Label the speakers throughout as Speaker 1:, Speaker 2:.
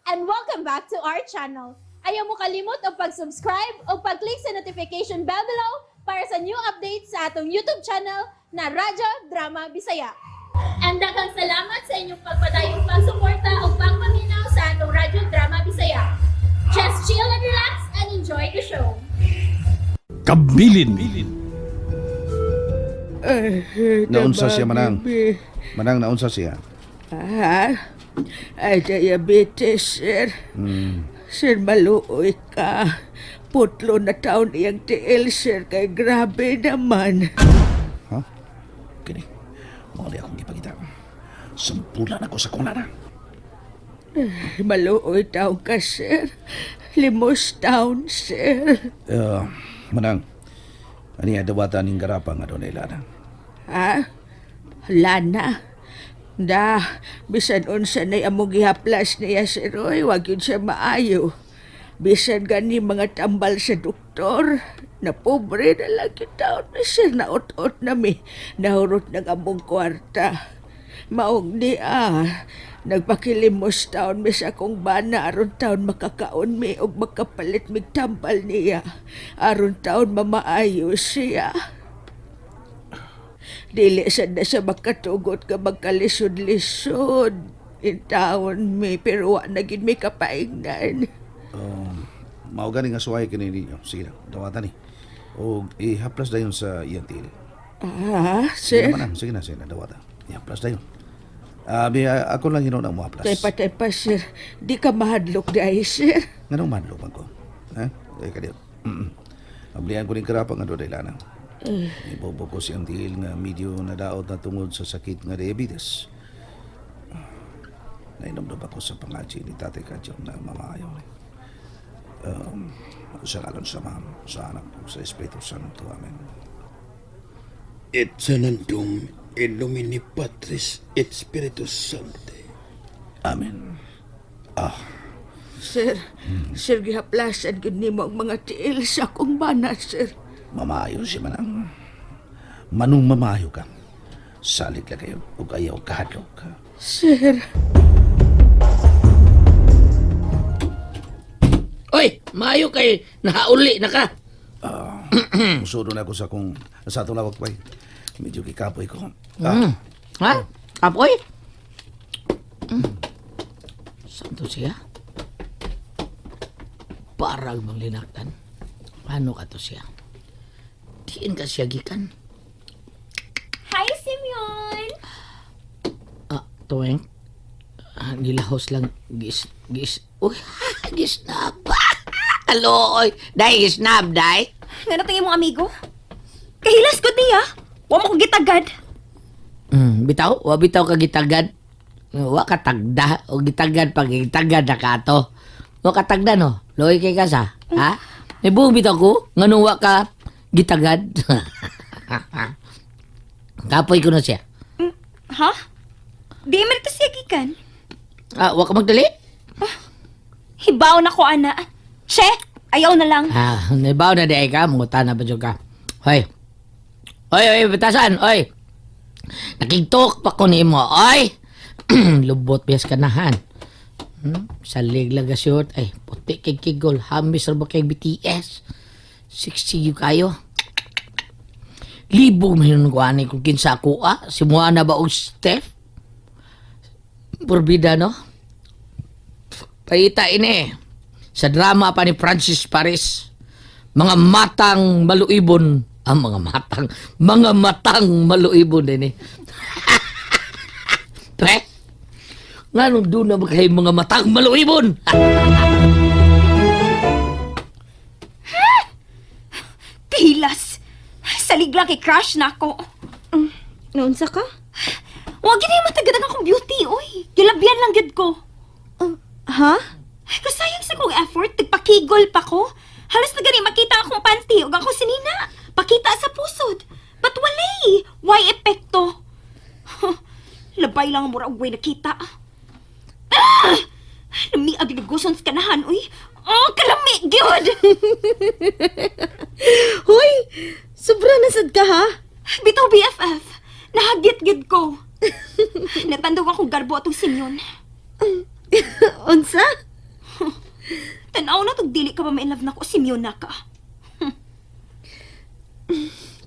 Speaker 1: And welcome back to our channel. Ayaw mo kalimot og pag-subscribe o pag-click sa notification bell below para sa new updates sa atong YouTube channel na Radyo Drama Bisaya. And daghang salamat sa inyong pagpadayong pagsuporta o pagpaminaw sa atong Radyo Drama Bisaya. Just chill and relax and enjoy the show.
Speaker 2: Kabilin.
Speaker 3: Naunsa siya, Manang? Manang, naunsa siya?
Speaker 4: Ha? Ay, diabetes, sir. Sir, maluoy ka. Putlo na taon iyang tiil, sir, kay grabe naman.
Speaker 3: Ha? Kini, mao di akong gipakita. Sampulan ako sa kong lana.
Speaker 4: Maluoy taon ka, sir. Limos taon, sir.
Speaker 3: Manang, ani dawata ning garapa nga doon lana?
Speaker 4: Ha? Lana. Da, bisan unsa na among gihaplas niya, sir, oy, wag yun siya maayo. Bisan gani mga tambal sa doktor, na pobre na lang yung taon na sir, naot-ot na mi, nahurot ng among kwarta. Maong di ah, nagpakilimos taon mi sa akong bana aron taon makakaon mi og makapalit mig tambal niya. Aron taon mamaayo siya. Dili sad na siya makatugot ka magkalisod-lisod. Intawon mi, pero wa na gid mi kapaingnan.
Speaker 3: Mao gani nga suway kini ninyo. Sige na, dawata ni. O ihaplas dayon sa iyang tiil.
Speaker 4: Ah,
Speaker 3: Sige
Speaker 4: sir.
Speaker 3: na, Manang, sige na, sige na, dawata. Ihaplas dayon. Ah, ako lang hinuon ang mohaplas.
Speaker 4: Tay patay pa, sir. Di ka mahadlok dahil, sir.
Speaker 3: Nganong mahadlok man ko? Ha? Ay, kadiyo. Ablihan ko ning karapa nga doon lana. Ibobo ko siyang tiil nga medyo nadaot na tungod sa sakit nga diabetes. Nainomdom ako sa pangaji ni Tatay Kadyo na mamaayo ni. Sa ngalan sa Ama, sa Anak, ug sa Espiritu Santo. Amen.
Speaker 5: Et sanandum in nomine Patris et Spiritus Sancti.
Speaker 3: Amen.
Speaker 4: Sir, sir, gihaplasan gud nimo ang mga tiil sa akong bana, sir.
Speaker 3: Mamayo si Manang. Manong mamayo ka. Salig lang kayo ug ayaw kahadlok.
Speaker 4: Sir.
Speaker 6: Oy, maayo kay nahauli na ka.
Speaker 3: Musudo na ako sa kung sa atong lawak bay. Medyo gikapoy ko. Ah,
Speaker 6: Ha? Kapoy? Saan to siya? Parang bang linaktan. Paano ka to siya? Diin ka siya gikan.
Speaker 1: Hi, Simeon!
Speaker 6: Ah, tuwing. Ah, gilahos lang. Gis, gis. Uy, gisnab. Alo, oy. Day, gisnab, day.
Speaker 7: Nga tingin mong amigo? Kahilas ko niya. Wa mo ko gitagad.
Speaker 6: Bitaw, wa bitaw ka gitagad. Wa ka tagda o gitagad pag gitagad na ka ato. Wa ka tagda no. Loy kay ka sa. Ha? May buong bitaw ko nganong wa ka gitagad. Kapoy ko na siya.
Speaker 7: Ha? Di man ito siya gikan.
Speaker 6: Ah, wa ka magdali?
Speaker 7: Hibaw na ko, ana. Che, ayaw na lang.
Speaker 6: Ah, nibaw na di ay ka, mangutan na ba dyan ka. Hoy. Hoy, hoy, bitasan, hoy. Nakigtok pa ko nimo, oy. Lubot biyas kanahan. Salig lang short. Ay, puti kay kigol. Hamis ra ba kay BTS? 60 yung kayo. Libog man ko ani kung kinsa ako ah. Si Moana ba og Steph? Porbida no? Paita ini. Sa drama pa ni Francis Paris. Mga matang maluibon. Ah, mga matang. Mga matang maluibon din eh. Pre? Nganong doon na ba kayo mga matang maluibon?
Speaker 7: Kahilas. Salig lang kay crush na ako.
Speaker 1: Naunsa ka?
Speaker 7: Wa gid matagad ang akong beauty, oy. Gilabyan lang gid ko.
Speaker 1: Ha?
Speaker 7: Kasayang sa kong effort, nagpakigol pa ko. Halos na gani makita akong panty ug akong sinina. Pakita sa pusod. But walay, why epekto? Labay lang ang mura og way nakita. Ah! Lami ag naguson sa kanahan, uy. Oh, kalami, gyud.
Speaker 1: Hoy! Sobra na sad ka ha?
Speaker 7: Bitaw BFF, nahagit gyud ko. Natandog akong garbo atong Simeon.
Speaker 1: Unsa?
Speaker 7: Tanaw na tug dili ka ba ma-inlove nako si Miona ka.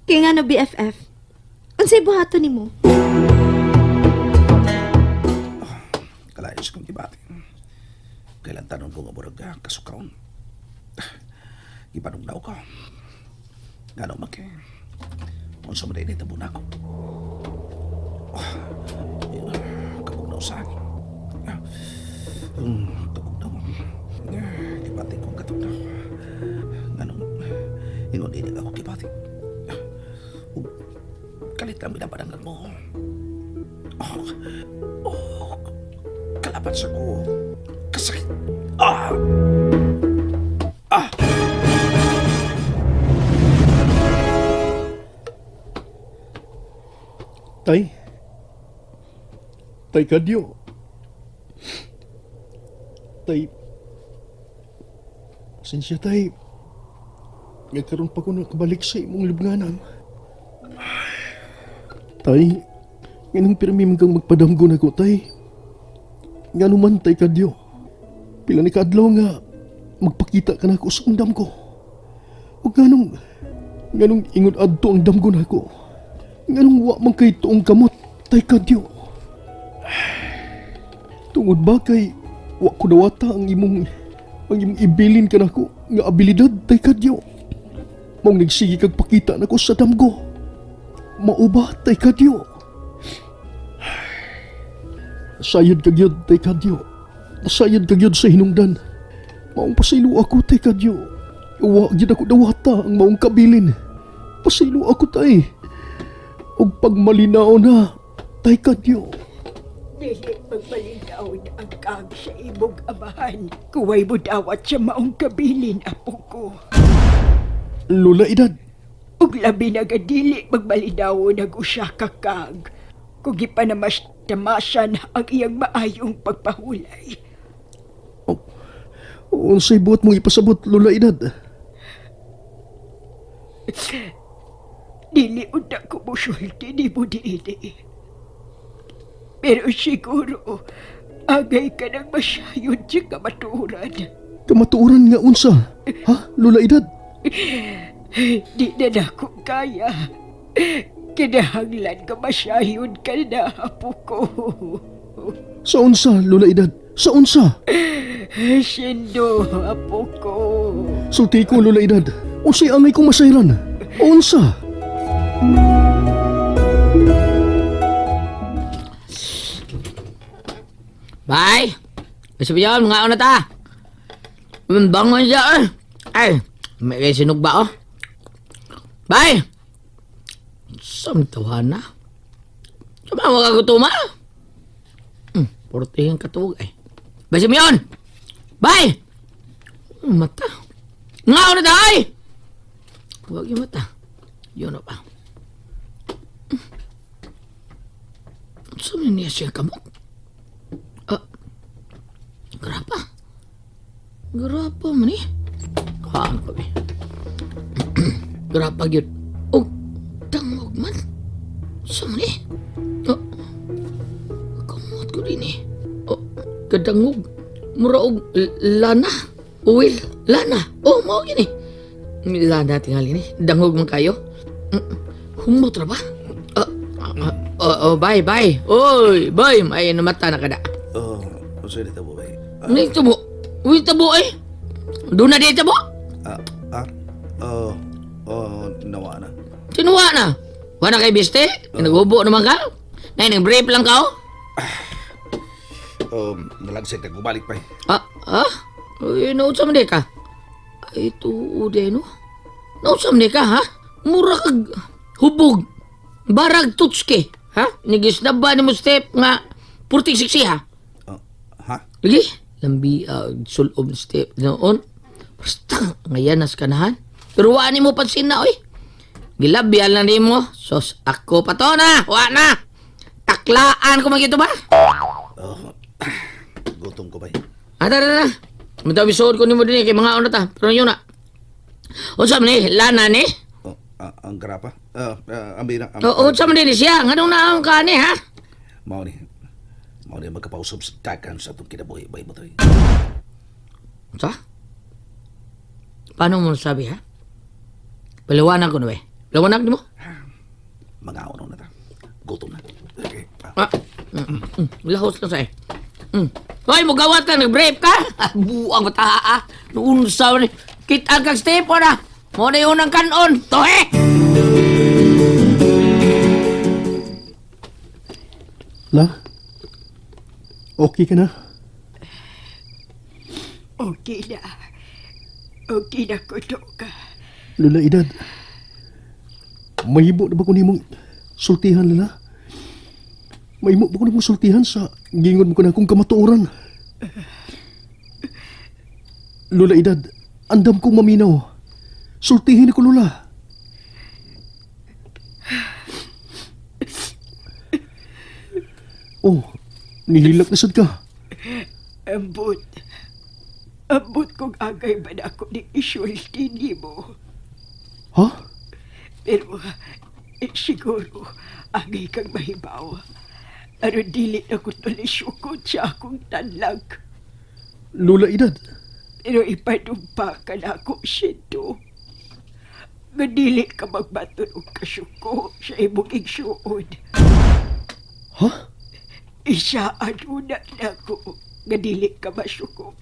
Speaker 8: Kaya nga no, BFF. Unsay buhaton nimo?
Speaker 3: Kalayo sa kong gibati. Kailan tanong ko nga murag kasukaon. Gipanugnaw ko. Ngano man kay. Unsa man day tabo nako. Kabugnaw sa akin. Kabugnaw. Gibati kong katugnaw. Nganong ingon ini ako gibati. Ug kalit lang binabadangan mo. Oh, oh, kalaban sa ko. Kasakit. Ah! Ah!
Speaker 5: Tay. Tay kadyo. Tay. Pasensya tay. Nagkaroon pa ko nakabalik sa imong libnganan. Tay, nganong pirmi man kang magpadamgo nako tay. Ngano man tay kadyo. Pila ni kaadlaw nga magpakita ka nako sa undam ko. O ganong nganong ingon adto ang damgo nako. Nganong wa man kay tuong kamot, tay kadyo. Tungod ba kay wa ko dawata ang imong ibilin kanako nga abilidad tay kadyo. Maong nagsige kag pakita nako sa damgo. Mao ba tay kadyo? Sayod ka gyud tay kadyo. Sayod ka gyud sa hinungdan. Maong pasaylo ako tay kadyo. Wa gyud ako dawata ang maong kabilin. Pasaylo ako tay. Ug pagmalinaw na tay kadyo.
Speaker 4: Dili magmalinaw ang kag sa imong amahan. Kuway mo dawat sa maong kabilin, apo ko.
Speaker 5: Lola edad,
Speaker 4: Ug labi na ga dili magmalinaw nag usa ka kag. Kung gipanamas tamasan ang iyang maayong pagpahulay.
Speaker 5: unsay buhat mong ipasabot Lola edad?
Speaker 4: Dili unta ko mosulti nimo diini. Pero siguro, agay ka nang masayod sa kamatuoran.
Speaker 5: Kamatuoran nga unsa? Ha, Lola edad?
Speaker 4: Di na nako kaya. Kinahanglan ka masayod ka na, apo ko.
Speaker 5: Sa unsa, Lola edad? Sa unsa?
Speaker 4: Sindo, apo ko.
Speaker 5: Sulti ko, Lola edad. Unsay angay kong masayran? Unsa?
Speaker 6: Bye! Gusto mo yun, mga una ta. Bangon siya, eh. Ay, may sinog ba, oh? Bye! Samtawa na. Sumawa ka gutuma. Portihin katuog, ay. Bye, Simeon! Bye! Mata. Nga una ta, ay! Huwag yung mata. Yun na pa. Saan niya siya kamot? Ah, grapa. Grapa man eh. Kaan ko eh. Grapa gyud. Oh, dangog man. Sa man eh. Oh, kamot ko din eh. Oh, kadangog. Mura og lana. Uwil, lana. Oh, mao gini. Lana tingali ni. Dangog man kayo. Humot ra ba? Ah, ah, ah, oh, oh, bye, bye. Oy, bye. Ay, namata na kada.
Speaker 3: Oh, unsay nitabo bay?
Speaker 6: Ni tabo. Uy, tabo eh. Doon na di tabo.
Speaker 3: Ah, ah, oh, oh, nawa na.
Speaker 6: Sinuwa na. Wala kay biste. Nagubo naman ka. Nay, nag-brief lang ka oh.
Speaker 3: Nalagsay ka, gumalik pa eh.
Speaker 6: Ah, ah? Uy, nausam di ka. Ay, tuod eh, no? Nausam di ka, ha? Mura kag hubog. Barag tutski, ha? Nigisnab ba ni mo step nga purting siksi, ha?
Speaker 3: Oh, ha?
Speaker 6: Lagi, lambi, sulob ni step noon. Basta, ngayon nas kanahan. Pero waan mo pansin na, oy. Gilabian na ni mo. Sos, ako pa to na. Wa na. Taklaan ko magito ba?
Speaker 3: Oh, gutom ko bay.
Speaker 6: Ah, tara, tara. Matawisod ko ni mo din eh, kay mga ano ta. Pero yun na. Unsa man ni? Lana ni?
Speaker 3: Oh, ah, ang grapa? Ah, ah, ambi na.
Speaker 6: O, unsa man din siya? Nganong naong ka ni, ha?
Speaker 3: Mao ni. Mao ni magkapausab sa dagan sa atong kinabuhi bay mo toy.
Speaker 6: Unsa? Paano mo nasabi, ha? Paliwanag ko na, eh. Paliwanag ni mo?
Speaker 3: Mga na ta. Gutom na. Okay.
Speaker 6: Ah, lahos lang sa eh. Hoy, mugawat ka, nag-break ka. Buang bata, ah. Noon sa ni. Kita kag step na. Mo na yun ang kanon. Tohe!
Speaker 5: La? Okay ka na?
Speaker 4: Okay na. Okay na ko ka.
Speaker 5: Lola Edad. Mahimo na ba ko nimong sultihan, Lola? Mahimo ba ko nimong sultihan sa gingon mo ko na akong kamatuoran? Lola Edad, andam kong maminaw. Sultihin ako, Lola. Oh, nihilak na sad ka.
Speaker 4: Ambot. Ambot kung agay man ako ni isulti nimo.
Speaker 5: Ha?
Speaker 4: Pero siguro agay kang mahibaw. Aron dili na ko tuloy sukod sa akong tanlag.
Speaker 5: Lola Edad,
Speaker 4: Pero ipanumpa ka na ako, Sinto. Nga dili ka magbaton og kasuko sa imong igsuon.
Speaker 5: ha?
Speaker 4: Isa aduna na ko nga dili ka masuko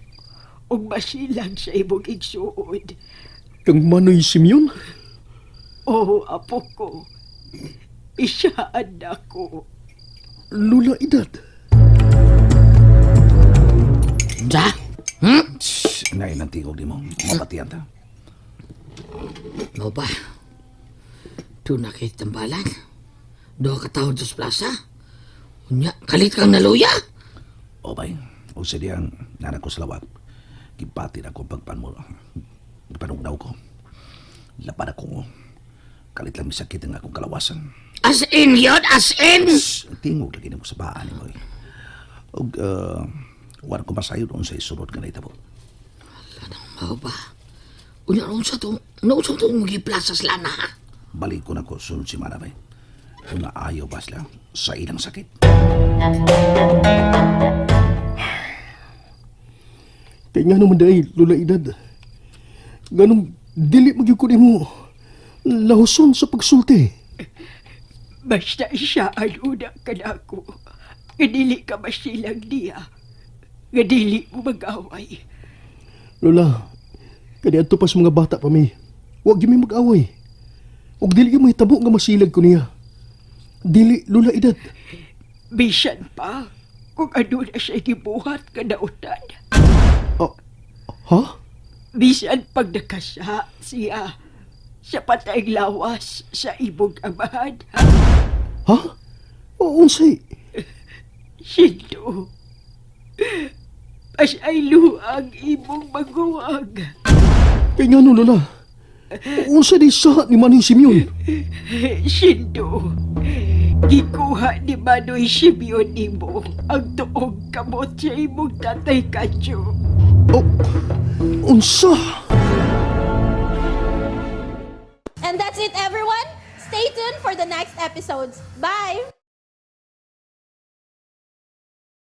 Speaker 4: ug masilang sa imong igsuon.
Speaker 5: Kang Manoy Simeon?
Speaker 4: Oh, apo ko. Isaan na ko.
Speaker 5: Lola Edad.
Speaker 6: Sa? Hmm?
Speaker 3: Shh, Ngayon ang tingog ni mo. Mapatiyan ta.
Speaker 6: Mo ba? Doon na kay tambalan. Doon ka taon sa plaza. Unya, kalit kang naluya.
Speaker 3: O bay, o sa diyang nanak ko sa lawag. Gipati na akong pagpanmo. Gipanugnaw ko. Lapan ako. Kalit lang misakit ang akong kalawasan.
Speaker 6: As in yun, as in!
Speaker 3: Shh, Tingog lagi nimo sa baan ni mo. Og wala ko masayo doon sa isunod nga naitabo.
Speaker 6: Mao ba? Unya, unsa to? Unsa to magi plaza sila na, ha?
Speaker 3: Balik ko na ko sunod si Manabay. Kung naayaw ba sila sa ilang sakit.
Speaker 5: Kaya nga naman dahil, Lola Edad. Ganong dili magyud ko nimo lahuson sa pagsulti.
Speaker 4: Basta isa aduna ka na ako. Nga dili ka masilang niya. Nga dili mo mag-away.
Speaker 5: Lola, kaniadto pa sa mga bata pa mi. Huwag gyud mi mag-away. Ug dili gyud mahitabo nga masilag ko niya. Dili, Lola Edad.
Speaker 4: Bisan pa kung ano na siya gibuhat kanautan.
Speaker 5: Ah, ha?
Speaker 4: Bisan pag nakasa siya sa patayng lawas sa ibog amahan.
Speaker 5: Ha? O unsay?
Speaker 4: Sinto, pasaylo ang imong maguwag.
Speaker 5: Kay ngano, Lola? Unsa di sa ni Manny Simeon?
Speaker 4: Sinto, gikuha ni Manoy Simeon nimo ang tuong kamot sa imong tatay Kadyo.
Speaker 5: Oh, unsa?
Speaker 1: And that's it, everyone. Stay tuned for the next episodes. Bye!